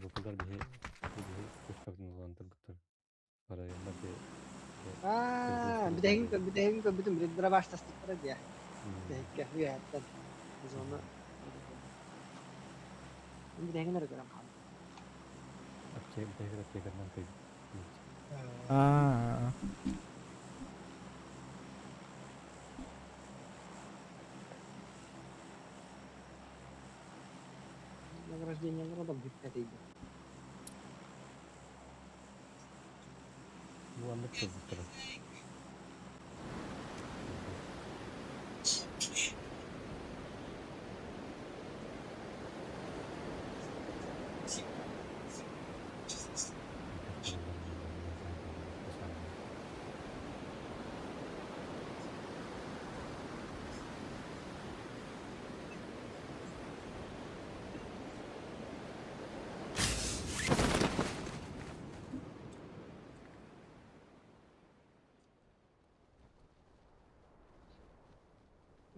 Букулар биһи биһи пушкабытын ылан турбуттар. Барайаннар би Аа, бүтэһигин бүтэһигин көрбүтүм, били дробаштаспыттара дии. Бүтэһиккэ үөһэттэн зона. Бүтэһигин эрэ көрөн хаалбытым. Аптека бүтэһигэр аптекарынан кыйбыт. Аа. Награждениелара да бүппэт ыйда. Бу аннык турбуттара.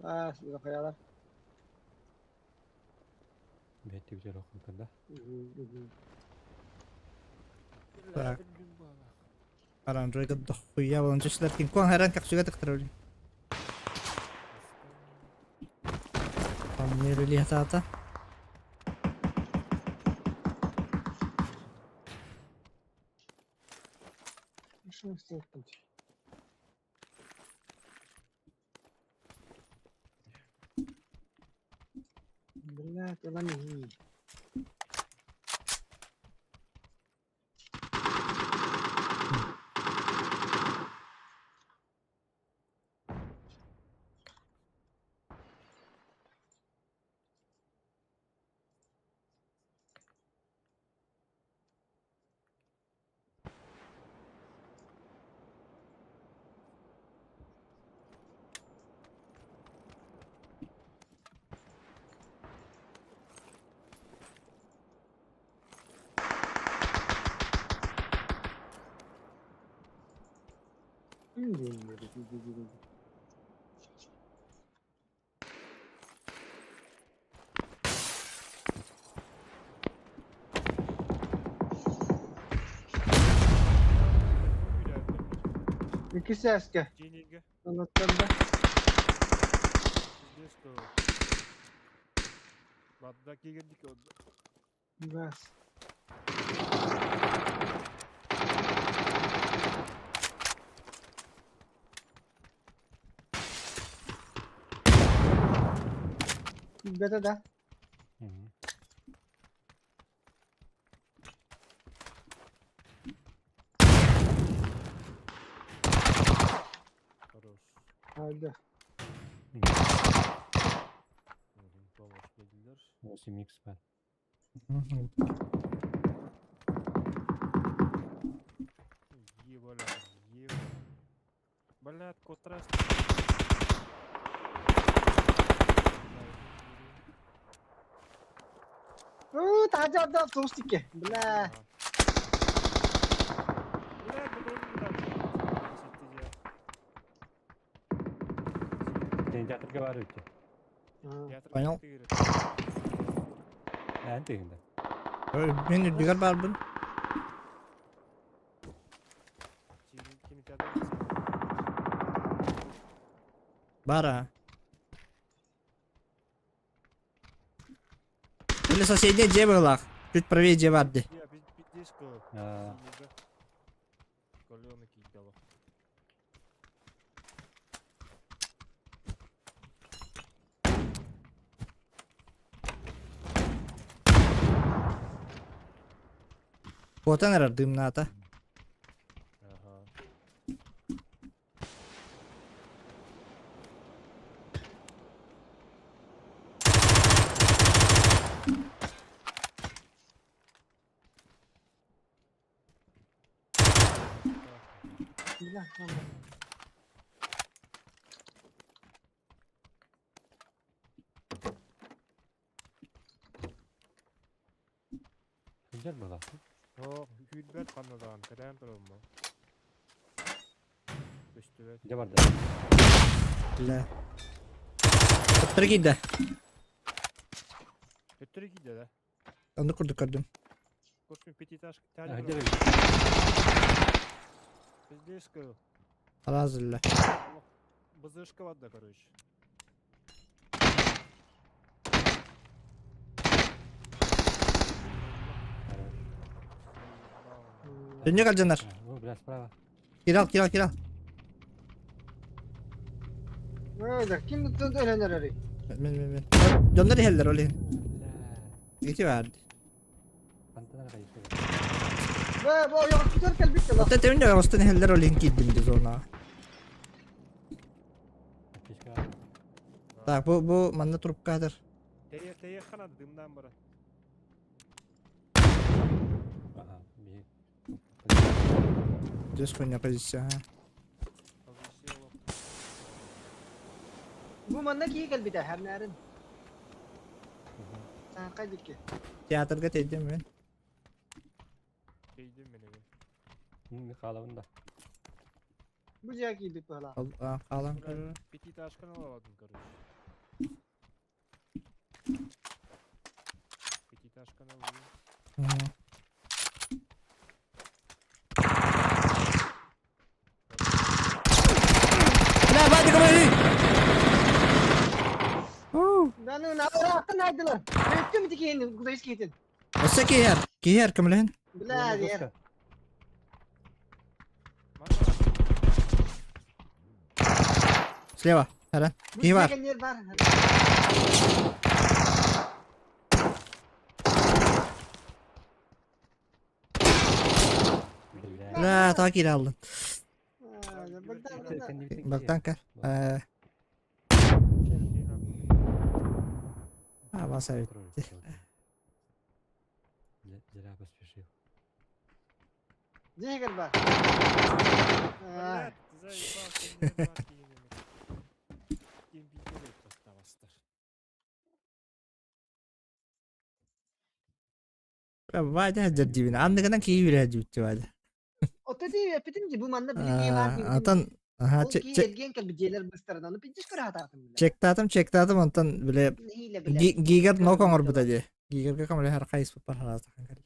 Аа, хайалар. Бэттибит эрэ да. Так. Оранжевый дохуя волончишлар кинкон хайран капсуга тахтарабын. Там релиятата. Что стоит там? Блядь, ылан иһии. Икки сээскэ. Онуттан да. Бас. Билбэтэ да. Хорош. Haydi. Помощь бердилер. 8x бар. Ебаля, еба. Блядь, котрас. Уу, таһырдьа автобус тикке. Бля. Блядь, бу Кинотеатрга бар үтү. Понял. Эн тыгында. Мин үрдүгэр баарбын. Бара. Или соседний дьиэ быһыылаах. Чуть правее дьиэ бар дии. Каленый кидало. Куотан эрэр дымнаата. Ага. Бля, Сылдьар буолаах. Оо, күүрбэт ханна даҕаны, кэтээн турабын Көстүбэт. Дьэ барда. Бля. Төттөрү киирдэ. Төттөрү киирдэ да? Оннук курдук көрдүм. Короче, пятиэтажка. А, где вы? Пиздец, Разылла. БЗшка вода, короче. Дөнья калдьанар. Ну, бля, справа. Кирал, кирал, кирал. Ой, ким өлөн эрэрий? Мен, мен, мен. Дьоннор иһэллэр ол иһин. Бля. Ити баар. Хантан арай. Бэ, бу ойоҕоспутугар кэлбит дьоло. Оттон тэбин ойоҕостон иһэллэр ол иһин киирдим ди зонаҕа. Аптечка. Так, бу манна трубкаатар. Тэйэ тэйэ хана дымнаан баран. Ага, бери. Здесь хуйня позиция. ага. Позиция олох. Бу манна киһи кэлбитэ, хәрнәрин. Саҥархай дикки. Театрга тейдим мен. Тэйдим мен эбэ. Михайловын да. Бу дьиэ киирбит быһалаах. Ал, а, хаалан Бля, көрөр. Пятиэтажканы алабадым, короче. Пятиэтажканы алабын. Мгм. Бля, Вадик, помоги! Уу. Даны наҕарааттан айдылар. Өттүм ити киһини, кудайыс киһитин. Өссө киһэр. Киһэр көмөлөһүн. Бля, диэр. Слева. Харан. Бу Киһи бар. дьиэ кэннигэр бар. Бля. Бля, таа киирэ алдын. Богдан, Богдан. Богдан кэр. А, васа ведь. Зря поспешил. Дьиэ кэр бар. Аа, Блядь, заебал, ты мне бар киһини. Ким билбэт тастабастар. Вадя дьэрдибин. Анныгынан киһи үөрэ дьүттү Вадя. Отто дии эппитим дии, бу манна били киһи баар диэбитим. Антон, аха, Ол киһи эргиэн кэлбит дьиэлэр быстарынан, ону пиздец көрө сатаатым, бля. чектатым, чектатым, онтон биле Нэһиилэ, бля. Гигер нок оҥорбута дии. Гигерге көмөлөһөр хайыспыппар хараастахан кэлли.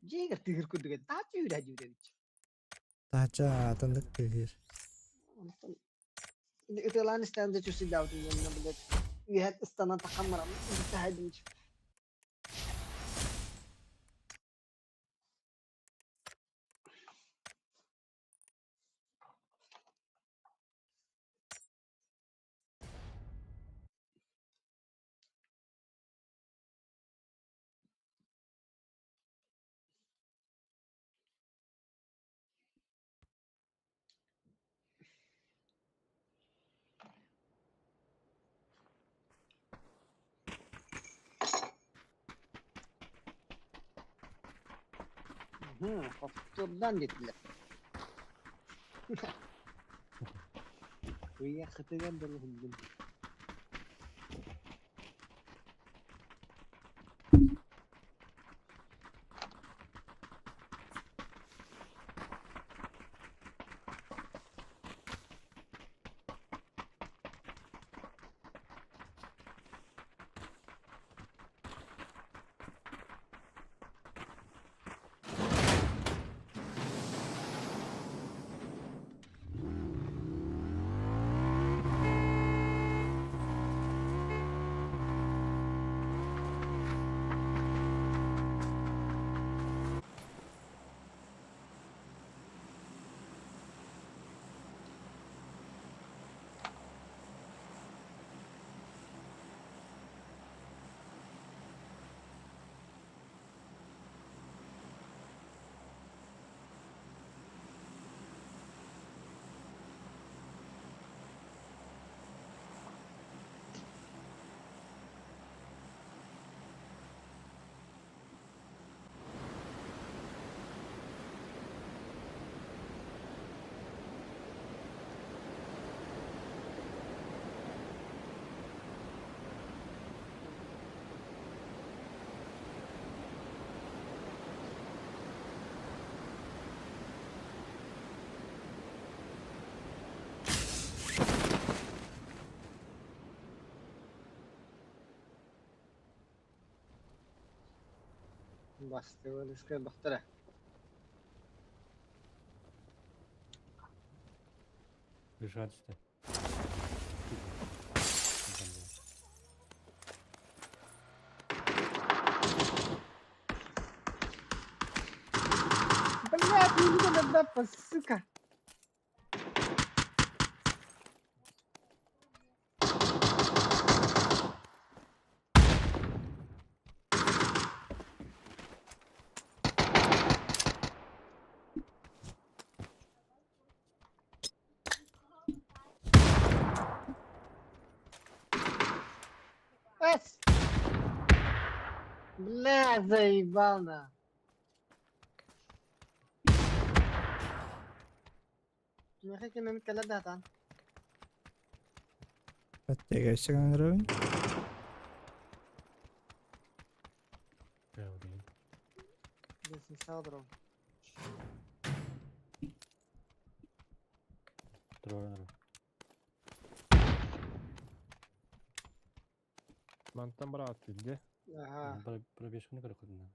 Дьиэгэр тыгыр курдук этэ. Тааччы үүрэ дьүүрэбит. Таача атындык тыгыр. Онтон ытыалаан истээн да чувствуйдаабытым уонна, блядь, үөһэт ыстанан таххан баран таһайдым. Хоттордан диэтилэр. Уйа хытыгар дылы сылдьым. Бастыгы көрбөхтөрө. Крыша түстэ. Блядь, не буду да, сука. Эс! Бля, заебал на. Миэхэ ким эмит кэлэр да сатаан. Өттөгө өссө гынан Лестница олорон. Туруоран Мантан быраат килде. Аха. Пробежканы көрө кытына.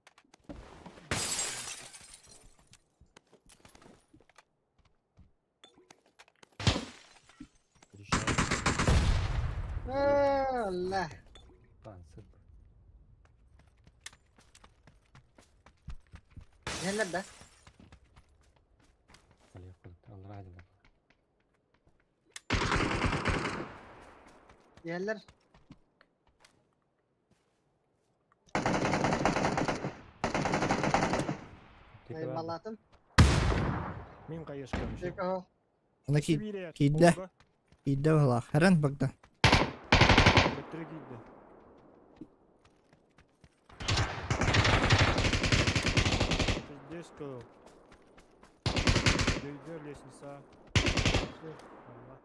Ээ, Панцир. Иһэллэр да? Алия кылыт. Аллара адылар. Иһэллэр. Маллаатым. Мин кайышкам. Тек Ана киирдэ. Киирдэ баһылаах. Хэрэн Богдан. Бөттөрө киирдэ. Пиздец кыл. Дөйдө лестница. Всё, алла.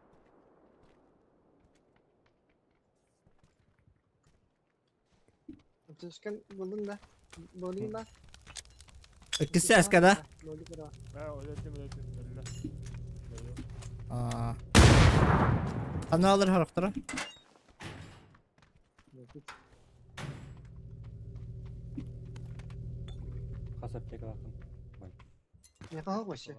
Түскэн булдун да. Болин ба. Иккис сээскэ да? Болик бара. А, өлөттүм, өлөттүм, өллө. Өллө. Аа. Аны алыр харахтара. Хас аптека лакын. Не кого вообще?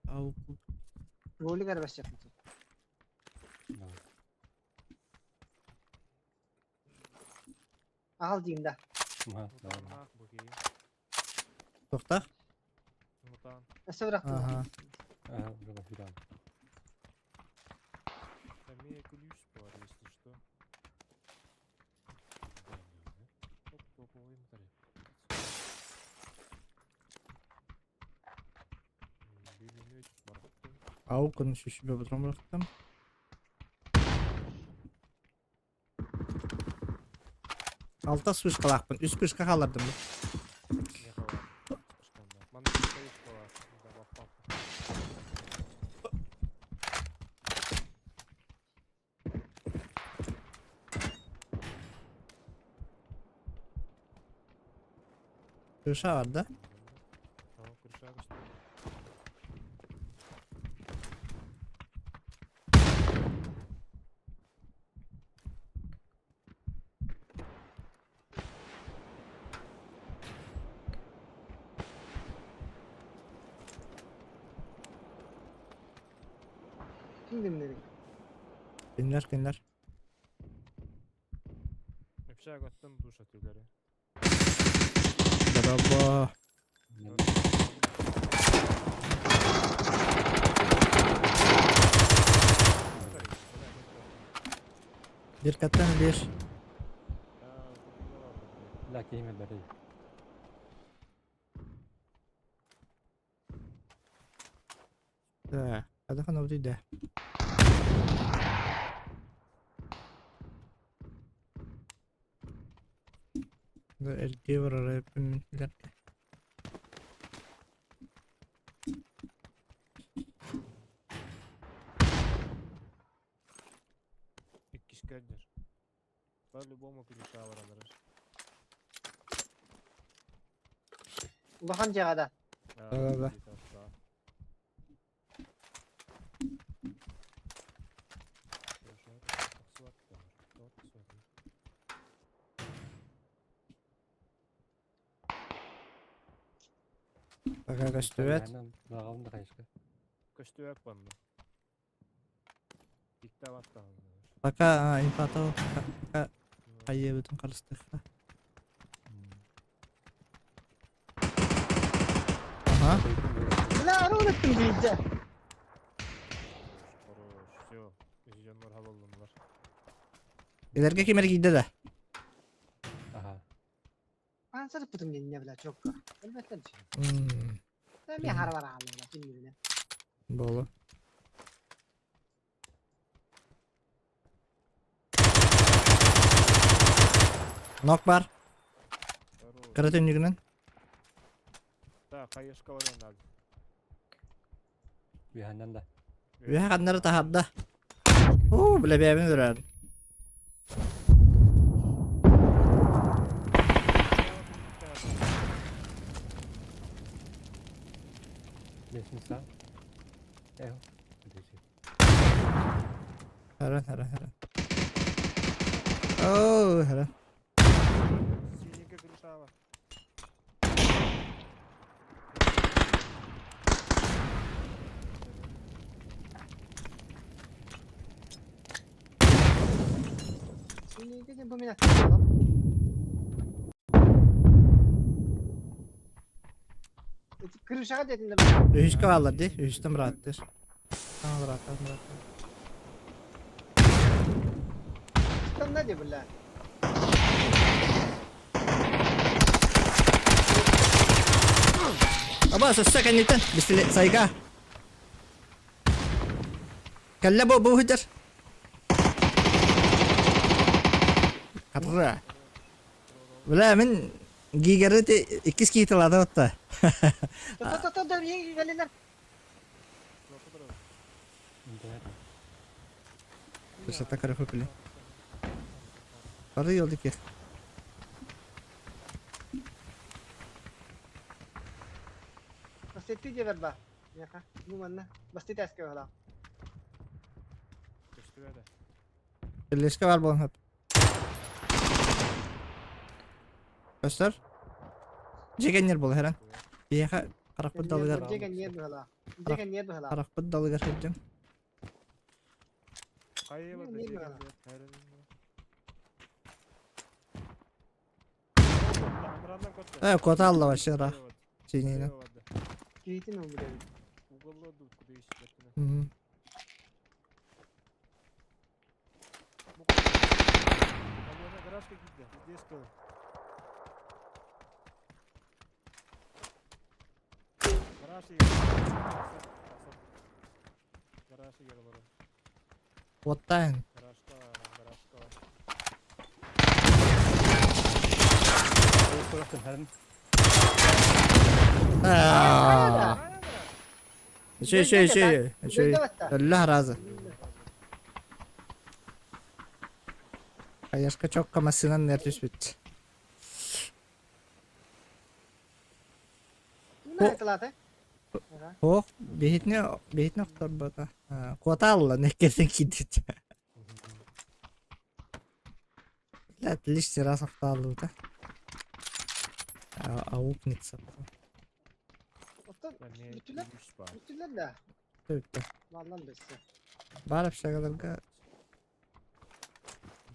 Ау. Болик арбас yaptı. Ал дейм да. Мутан бу кии. Тоқтақ. Мутан. Өсө бырактым. Аха. Аа, уже фиран. Там имею ключ бар, если что. Оп, топовый инвентарь. Билимет бараттым. Ау күн шүшүбө бұтырам бырақтым. Алта сүз қалақпын. Үс күшке қалардым. Не хала. Спусканда. Мана стоит была. Да, бап, бап. Крыша бар да. Tamam, крыша көстө. Ким димнери? Кинлер, кинлер. Общага аттан душ атыйлары. Браво. Bir kattan bir. La кеме бери. Да. Адахан обды да. Да, эрге бар арайпын. Иккискендер. По-любому крыша баралар. Улахан жагада. Да, да. Пока көстүбэт. Быраҕабын да хайыска. Көстүбэт буолла. Икки баттаҕын. Пока инфата пока хайыабытын харыстыахха. Ага. Бля, арыгын ыттым биирдэ. Хорош, все. Дьоннор халалланнылар. Илэргэ ким эргийдэ да? Ага. Пансар ыппытым инньэ бля чокко. Өлбөттөр дии. Эмиэ харабар аалла бля түннүгүнэн. Болу. Нок бар. Кыра түннүгүнэн. Да, хайышка баран надо. Үөһэннэн да. Үөһэ ханнары таһарда. Уу, бля бэйэбин өлөрөр. Лестница. Эхо. Харан, харан, харан. Оо, харан. Синенькая крышава. Синенькая диэн бу мин аттым. Крышаҕа диэтин да Үһүскэ бааллар дии. Үһүстэн бырааттыр. Саҥа бырааттар, бырааттар. Станна дии бля. Аба, сөссө кэнниттэн. Бистили сайга. Кэллэ бу бу сылдьар. Харра. Бля, мин гигеры иккис киһи тылаата отта. То-то-то кэллилэр. Высота көрө Бары yoldu ki. Бастетти диэбэр ба. Миэхэ. Бу манна. Бастетти эскэ баһылаах. Көстүбэт. Леска бар болон хөп. Көстөр. Жегеннер бол херен. Биэхэ харахпыт далыгар Дьиэ быһалаах. Дьиэ быһалаах. харахпыт далыгар сылдьан. Хайа Не, барда не дьиэ бара. Э, кота алла вообще ра. Синейнен. Киһитин ылбыт эбит. Мгм. Гаражка киирдэ. Здесь был. Гараж Гараж егер Оттайын. Гаражка, гаражка. Харан. Аа. Шей шей шей. Шей. Өллө разы. Аяшка чокка массынан нер түспүт. Туна айтылааты. Ох, биһитне биһитне охторбата. Куота алла неккесен кидит. Блядь, лишний раз охталлыта. Аукнется. Оттон бүтүлэр бүтүлэр да. Бүттэ. Баллан бессе. Бар общагаларга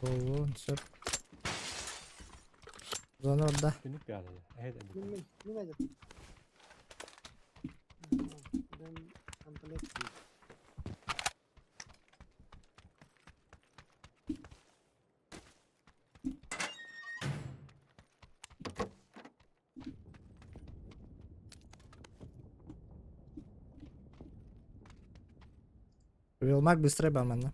болуун сөп. Зона орда. Түнүк баада. Эһет. Мин мин айтат. Мен комплект. Вилмак быстрее баманна.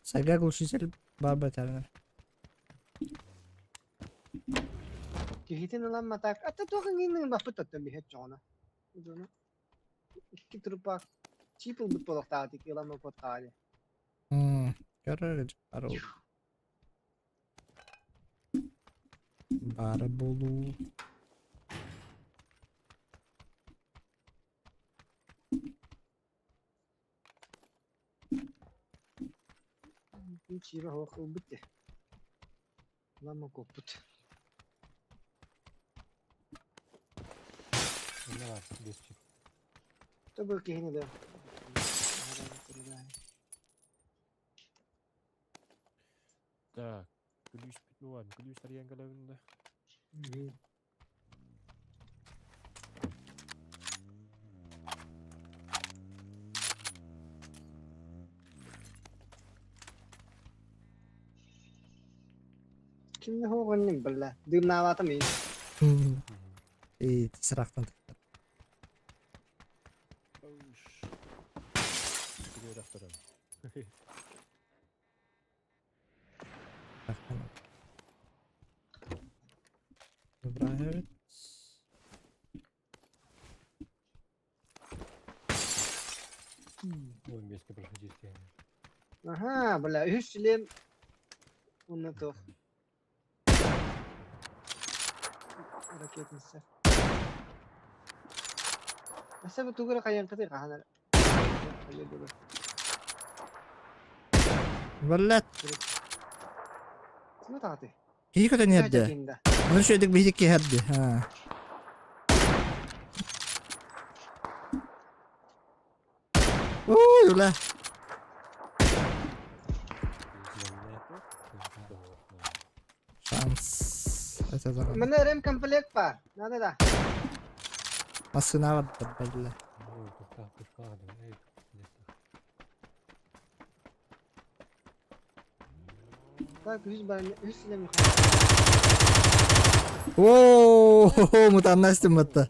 Сайга глушитель барба тәрнер. Киһитин ылан матак. Ата туох иҥин баппыт оттон биһет чоҕуна. Дьоно. Икки трупа чип ылбыт буолуохтаах ылан оппот. Көрөр ару. Бары болуу. Чиба хоох ылбыт де. Лама коппут. Ne var? Bir çift. Тобы киһини да. Так, күлүүс бүтүн, күлүүс тарыйан кэлэбин да. Кимне хоҕонним бilla. Дымнаабатым и. И сырақтан. Күлүү Добра, Ой, место проходить. Аха, бля, үс шлем. Онна туох. Ракетница. Аса бу тугура кайан кыты каханар. Блядь, Сма тааты. киһи көтөн иһэрдэ. Оны шөйдүк биһик киһэрди. Ха. Ой, ула. Шанс. Это да. Мына рем комплект бар. Надо да. Масына бар бля. Ой, пушка, пушка, эй, Так, үс бар, үс шлем. Оо, мутаннастым батта.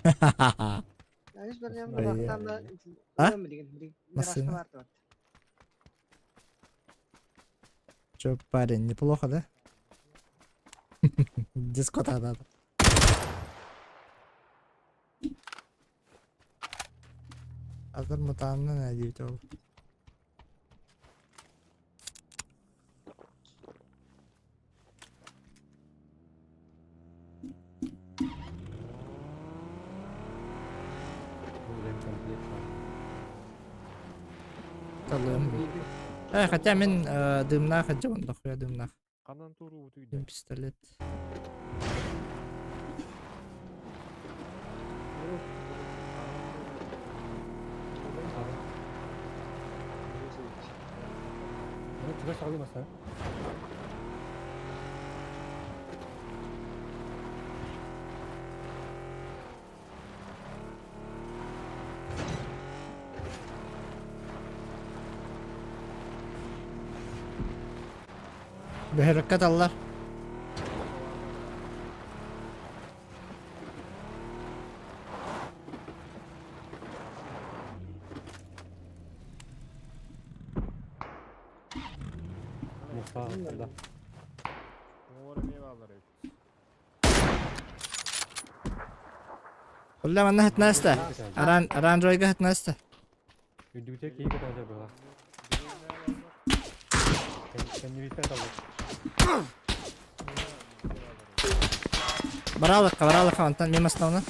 Үс бар нем Ай, бактан да. А? Масына. Чё, парень, неплохо, да? Дискота, да. Азыр мутанны не дейт ол. Талым. Хотя мен дымнах аджабан дохуя дымнах. Канан туру Дым түйдө. пистолет. Ну, чугас алды маса. Бэхэреккэ таллар. Муса, да. Оңор эме балар эбит. Улла манна хатнаста. Аран аран ройга хатнаста. Үдүгүтэ кии көтөжөр быға. Кэннибиттен талды. Баралыкка, баралыкка антан мем астауна.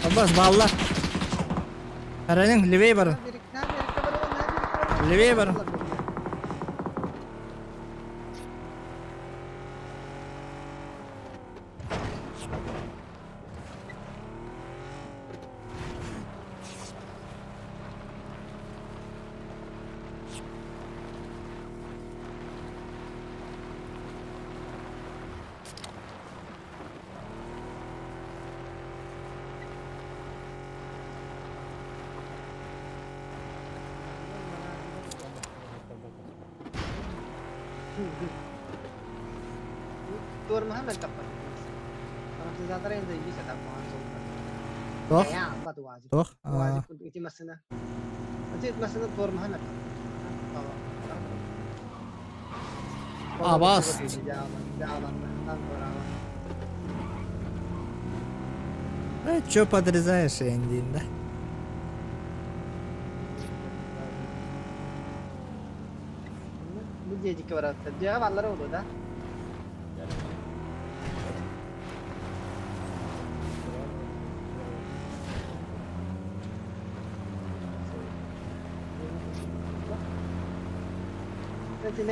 Аббас балла. Аранын левей барын. Левее барын. Тох, тох. А, бас. Сатаан туораабат. Э, чё подрезаешь, Эндин, да? Бу диэдикке бараттар. Дьиэҕэ бааллара буолуо да?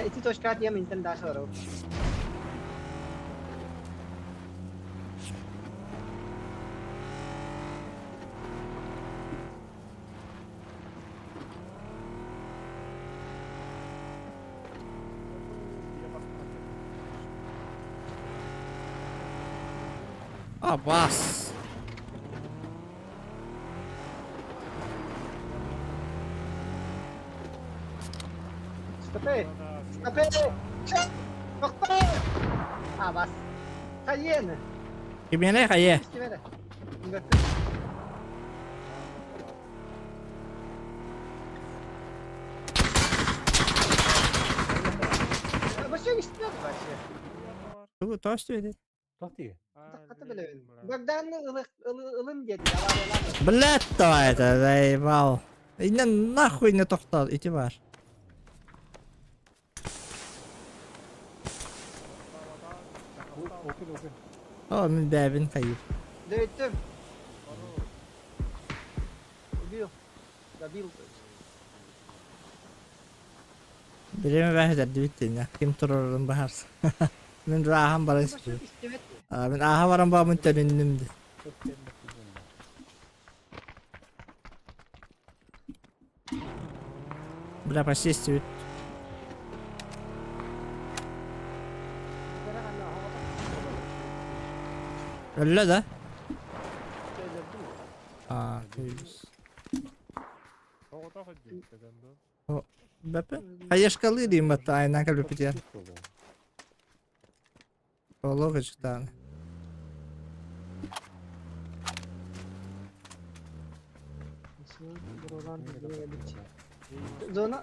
Ити точка тиэм интен дальше барабыт. Абас! Стопэ! Стопэ! Тохтоо! Абас! Хайыаны! Кимиэнэ хайа? Кимэрэ? Вообще не вообще. Тугу тоос түөдэ? Туох тиийэ? Хата билэбин. Богдан ылын диэти Блядь, давай это, заебал. И нахуй не тохтол, ити бар. Open open. О, мин бэбин хайыр. Дөйттүм. Убил. Добил. Биреме бэһэтэрдибит тинэ. Ким турорун баһарс. Мин раахан баран Мин ааха баран баамын төнүннүм ди. Бля, почти истибит. Өллө да? Аа, Бэпэ. Хаешкалы дейм батта айнан кэлбиппитигэр. Олох ычытаан. Зона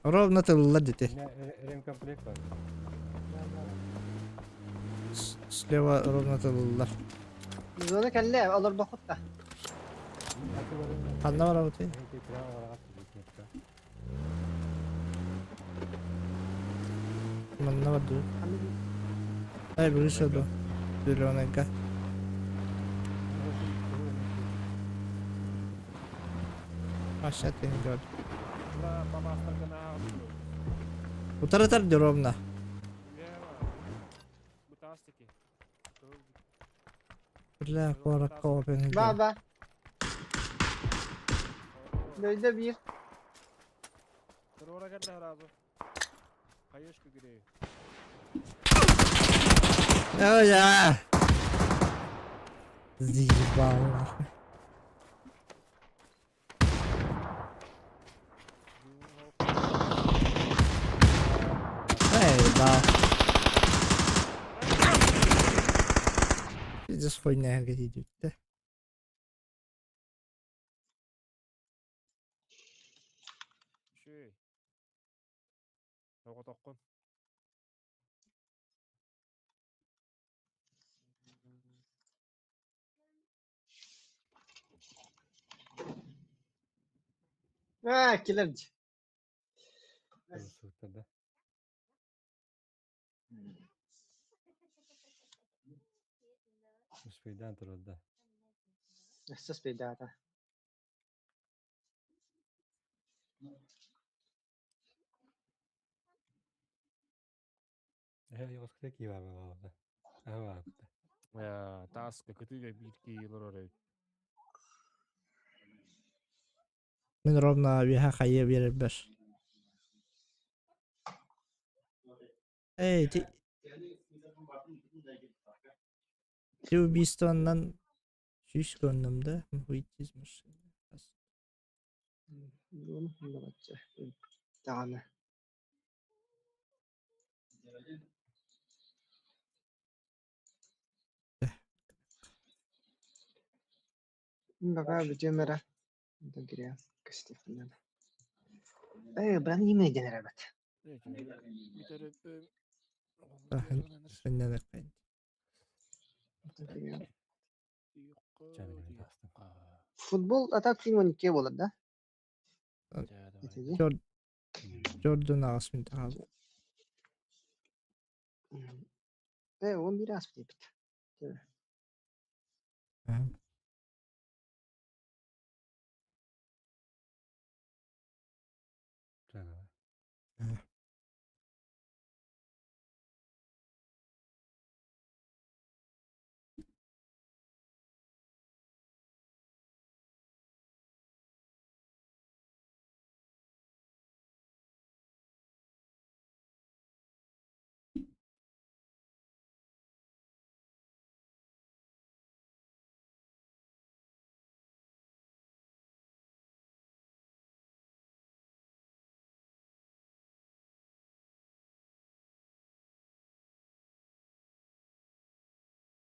Ровно тыллар дити. Ремкомплект бар. Слева ровно тыллар. Зона кэллэ, олорбохут да. Ханна барабытый? Манна бардыбыт. Ай, вышел до. Зелененько. Aşağı gördüm. Утаратар ровно. Бля, куоракка опен. Ба-ба. Нөлде биир. Ой, я. Заебал нахуй. Эй, да. Пиздец хуйня идет, да? Аа, килэр Да. Успейдан турда. Өссө спейдаата. Э, йоскы киба баа. Ава. Тааска кытыга биир киилор орой. Мин ровно виха хайа берер. Эй, ти... Ти убийствоннан сүүс көрнүм да, выйти из машины. Даҕаны. Бака бүтүөм эрэ. Онтон кириэн кэстиэхпин наада. Ээ, бран имэ диэн эрэбит. Сынньаныаххайын. Чэ, мин эмиэ таҕыстым. Футбол атак фильм 12 буолар да? Ити Джордан аҕыс мүнүүтэ хаалла. Э, 11 ааспыт эбит. Чэ, давай. Э.